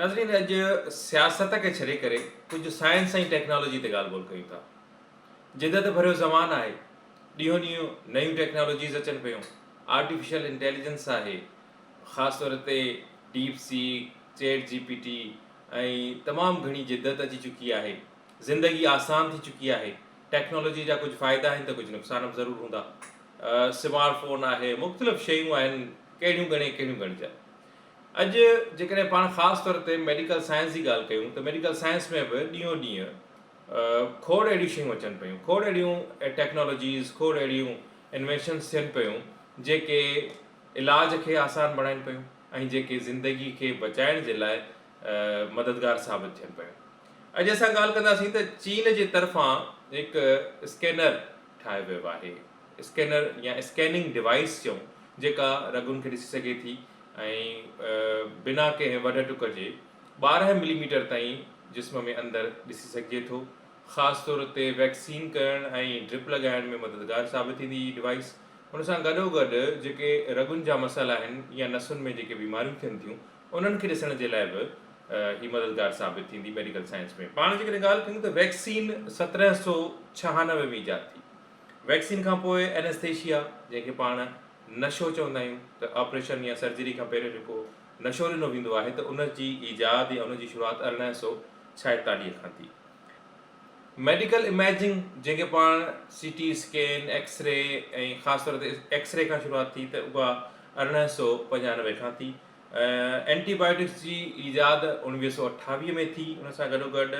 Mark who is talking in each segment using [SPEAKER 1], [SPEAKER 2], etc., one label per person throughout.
[SPEAKER 1] ناظرين اڄ سياست کي ڇڏي ڪري ڪجهه سائنس ۽ ٽيڪنالاجي تي ڳالهه ٻولهه ڪيون ٿا. جدت ڀريو زمان آهي. ڏينهون ڏينهن نيون ٽيڪنالاجيز اچن پيون. آرٽيفيشل انٽيليجنس آهي. خاص طور تي DeepSeek, chat G P T ۽ تمام گهڻي جدت اچي چڪي آهي. زندگي آسان ٿي چڪي آهي. ٽيڪنالاجي جا ڪجهه فائدا آهن ته ڪجهه نقصان به ضرور هوندا. سمارٽ فون آهي، مختلف شيون آهن، ڪهڙيون ڳڻي ڪهڙيون ڳڻجن. اڄ جيڪڏهن پاڻ خاص طور تي ميڊيڪل سائنس جي ڳالهه ڪيون ته ميڊيڪل سائنس ۾ به ڏينهون ڏينهن کوڙ اهڙيون شيون اچن پيون، کوڙ اهڙيون ٽيڪنالاجيز، کوڙ اهڙيون انوينشنز ٿين پيون جيڪي علاج کي آسان بڻائين پيون ۽ جيڪي زندگي کي بچائڻ جي لاء مددگار ثابت ٿين پيون. اڄ اسان ڳالهه ڪنداسين ته چين جي طرفان هڪ اسڪينر ٺاهيو ويو آهي. اسڪينر يا اسڪيننگ ڊوائيس چئون جيڪا رڳن کي ڏسي سگهي ٿي ۽ بنا ڪنهن وڍ ٽڪ جي 12 ملي ميٽر تائين جسم ۾ اندر ڏسي سگهجي ٿو. خاص طور تي ويڪسين ڪرڻ ۽ ڊرپ لڳائڻ ۾ مددگار ثابت ٿيندي هي ڊوائيس. ان سان گڏوگڏ جيڪي رڳن جا مسئلا آهن يا نسن ۾ جيڪي بيماريون ٿين ٿيون انهن کي ڏسڻ جي لاء به هي مددگار ثابت ٿيندي. ميڊيڪل سائنس ۾ پاڻ جيڪڏهن ڳالهه ڪيون ته ويڪسين 1796 ۾ ايجاد ٿي. ويڪسين کان پوء اينسٿيشيا جنهن کي پاڻ نشو چوندا آهيون ته آپريشن يا سرجري کان پهريون جيڪو نشو ڏنو ويندو آهي ته ان جي ايجاد يا ان جي شروعات 1846 کان ٿي. ميڊيڪل اميجنگ جنهن کي پاڻ C T scan, X ray ۽ خاص طور تي ايڪس ري کان شروعات ٿي ته اها 1895 کان ٿي. اينٽي بايوٽڪس جي ايجاد 1928 ۾ ٿي، ان سان گڏوگڏ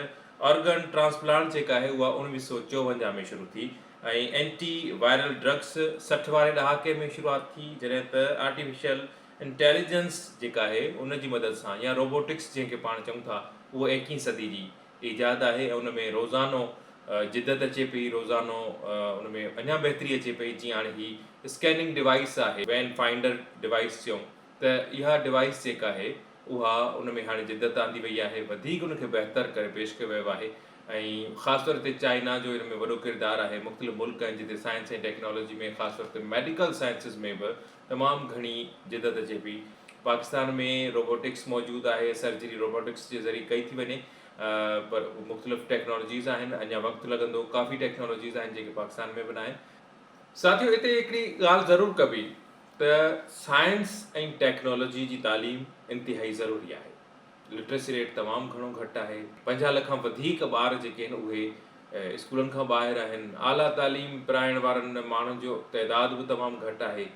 [SPEAKER 1] آرگن ٽرانسپلانٽ جيڪا آهي اها 1954 ۾ شروع ٿي ۽ اينٽي وائرل ڊرگس 60 واري ڏهاڪي ۾ شروعات ٿي جڏهن ته آرٽيفيشل انٽيليجنس جيڪا آهي ان جي مدد سان يا روبوٽڪس جنهن کي پاڻ چئون ٿا اهو ايڪيهين صدي جي ايجاد آهي ۽ ان ۾ روزانو جدت اچي پئي روزانو ان ۾ اڃا بهتري اچي پئي جيئن هاڻي هي اسڪيننگ ڊوائيس آهي وين فائنڊر ڊوائيس چئون ته اها ڊوائيس جيڪا آهي اها ان ۾ هاڻي جدت آندي وئي آهي وڌيڪ ان کي بهتر ڪري پيش ڪيو ويو آهي ۽ خاص طور تي چائنا جو ان ۾ وڏو ڪردار آهي مختلف ملڪ آهن جتي سائنس ۽ ٽيڪنالاجي ۾ خاص طور تي ميڊيڪل سائنسز ۾ به تمام گهڻي جدت اچي پئي پاڪستان ۾ روبوٽڪس موجود آهي سرجري روبوٽڪس جي ذريعي ڪئي ٿي وڃي پر مختلف ٽيڪنالاجيز آهن اڃا وقت لڳندو ڪافي ٽيڪنالاجيز آهن جيڪي پاڪستان ۾ به ناهن. ساٿيو اتي هڪڙي ڳالهه ضرور ڪبي ته سائنس ۽ ٽيڪنالاجي جي تعليم انتهائي ضروري آهي. لٽريسي ريٽ تمام گهڻو گهٽ آهي. 50 لک کان وڌيڪ ٻار جيڪي آهن اهي اسڪولن کان ٻاهر آهن. اعليٰ تعليم پرائڻ وارن ماڻهن جو تعداد به تمام گهٽ آهي.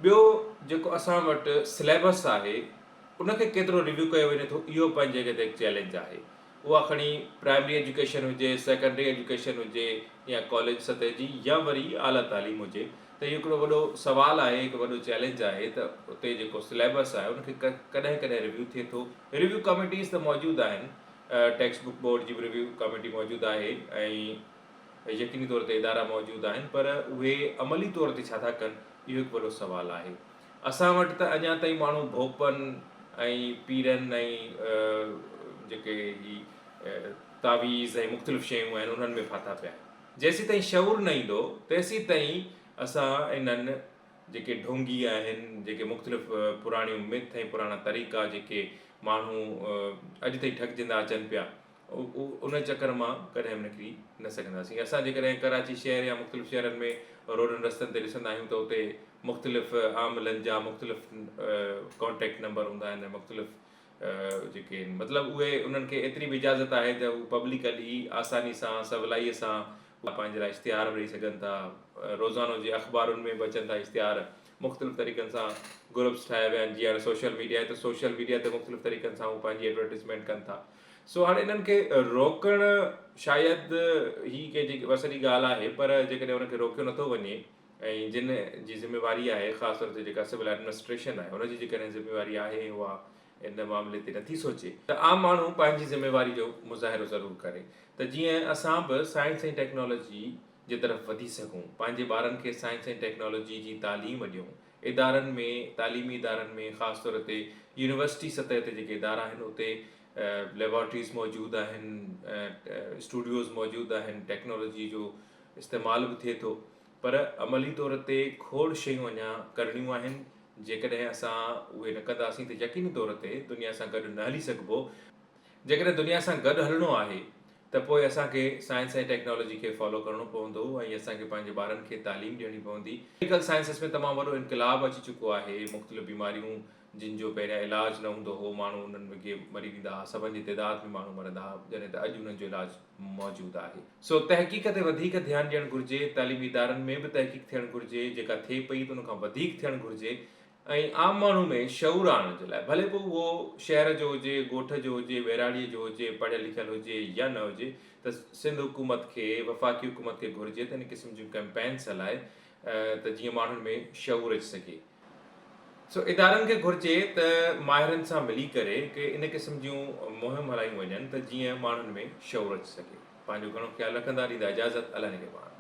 [SPEAKER 1] ٻيو جيڪو اسان وٽ سليبس آهي ان کي ڪيترو ريويو ڪيو وڃي ٿو اهو پنهنجي جڳهه تي هڪ چئلينج آهي. اها کڻي پرائمري ايجوڪيشن هجي، سيڪنڊري ايجوڪيشن هجي يا ڪاليج سطح جي يا وري اعليٰ تعليم هجي ته اهو هڪڙو وڏو سوال آهي، هڪ وڏو چئلينج آهي ته اتي جيڪو سليبس آهي ان کي ڪڏهن ڪڏهن ريويو ٿئي ٿو. ريويو ڪميٽيز ته موجود آهن، ٽيڪسٽ بڪ بورڊ جي به ريويو ڪميٽي موجود آهي ۽ يقيني طور تي ادارا موجود آهن پر اهي عملي طور تي ڇا ٿا ڪن اهو هڪ وڏو سوال آهي. اسان وٽ ته اڃا تائين ماڻهو ڀوپن ۽ پيرن ۽ جيڪي هي تعويذ ۽ مختلف شيون آهن انهن ۾ ڦاٿا پيا آهن. جيسيتائين شعور نه ايندو تيسيتائين اسان انهن جيڪي ڍونگي آهن جيڪي مختلف پراڻيون مٿ ۽ پراڻا طريقا جيڪي ماڻهو اڄ تائين ٺڳجندا اچن پيا ان چڪر مان ڪڏهن به نڪري نه سگهنداسين. اسان جيڪڏهن ڪراچي شهر يا مختلف شهرن ۾ روڊن رستن تي ڏسندا آهيون ته اتي مختلف عاملن جا مختلف ڪانٽيڪٽ نمبر هوندا آهن ۽ مختلف جيڪي آهن مطلب اهي انهن کي ايتري به اجازت آهي ته هو پبلڪلي آساني سان سولائي سان پنهنجي لاء اشتهار به ڏئي سگهن ٿا روزانو جي اخبارن ۾ به اچن ٿا اشتهار مختلف طريقن سان گروپس ٺاهيا ويا آهن جيئن هاڻي سوشل ميڊيا آهي ته سوشل ميڊيا تي مختلف طريقن سان هو پنهنجي ايڊورٽيزمينٽ ڪن ٿا سو هاڻي انهن کي روڪڻ شايد هي ڪنهن جي وس جي ڳالهه آهي پر جيڪڏهن ان کي روڪيو نٿو وڃي ۽ جن جي ذميواري آهي خاص طور تي جيڪا سول ايڊمنسٽريشن آهي ان جي جيڪڏهن ذميواري آهي اها ان معاملي تي نٿي سوچي ته عام ماڻهو پنهنجي ذميواري جو مظاهرو ضرور ڪري ته جيئن اسان به سائنس ۽ ٽيڪنالاجي جي طرف وڌي سگهون پنهنجي ٻارن کي سائنس ۽ ٽيڪنالاجي جي تعليم ڏيون ادارن ۾ تعليمي ادارن ۾ خاص طور تي يونيورسٽي سطح تي جيڪي ادارا آهن اتي ليبارٽريز موجود آهن اسٽوڊيوز موجود آهن ٽيڪنالاجي جو استعمال به ٿئي ٿو پر عملي طور تي کوڙ شيون اڃا ڪرڻيون آهن جيڪڏهن اسان اهي نه ڪنداسين ته يقيني طور تي دنيا سان گڏ نه هلي سگهبو. جيڪڏهن دنيا سان گڏ هلڻو آهي ته پوء اسان کي سائنس ۽ ٽيڪنالاجي کي فالو ڪرڻو پوندو ۽ اسان کي پنهنجي ٻارن کي تعليم ڏيڻي پوندي. ميڊيڪل سائنسز ۾ تمام وڏو انقلاب اچي چڪو آهي، مختلف بيماريون جن جو پهريان علاج نه هوندو هو، ماڻهو انهن وگهي مري ويندا ها، سبن جي تعداد ۾ ماڻهو مرندا ها، جڏهن ته اڄ انهن جو علاج موجود آهي. سو تحقيق تي وڌيڪ ڌيان ڏيڻ گهرجي، تعليمي ادارن ۾ به تحقيق ٿيڻ گهرجي، جيڪا ٿئي پئي ته ان کان وڌيڪ ٿيڻ گهرجي ۽ عام ماڻهو ۾ شعور آڻڻ جي لاء ڀلي پوء اهو شهر جو هجي، ڳوٺ جو هجي، ٻهراڙيء جو هجي، پڙهيل لکيل هجي يا نه هجي ته سنڌ حڪومت کي، وفاقي حڪومت کي گهرجي ته ان قسم جون ڪئمپينس هلائي ته جيئن ماڻهن ۾ شعور اچي سگهي. سو ادارن کي گهرجي ته ماهرن سان ملي ڪري ڪي ان قسم جون مهم هلايون وڃن ته جيئن ماڻهن ۾ شعور اچي سگهي. پنهنجو گهڻو خيال رکندا، ڏيندا اجازت، الله نگهبان.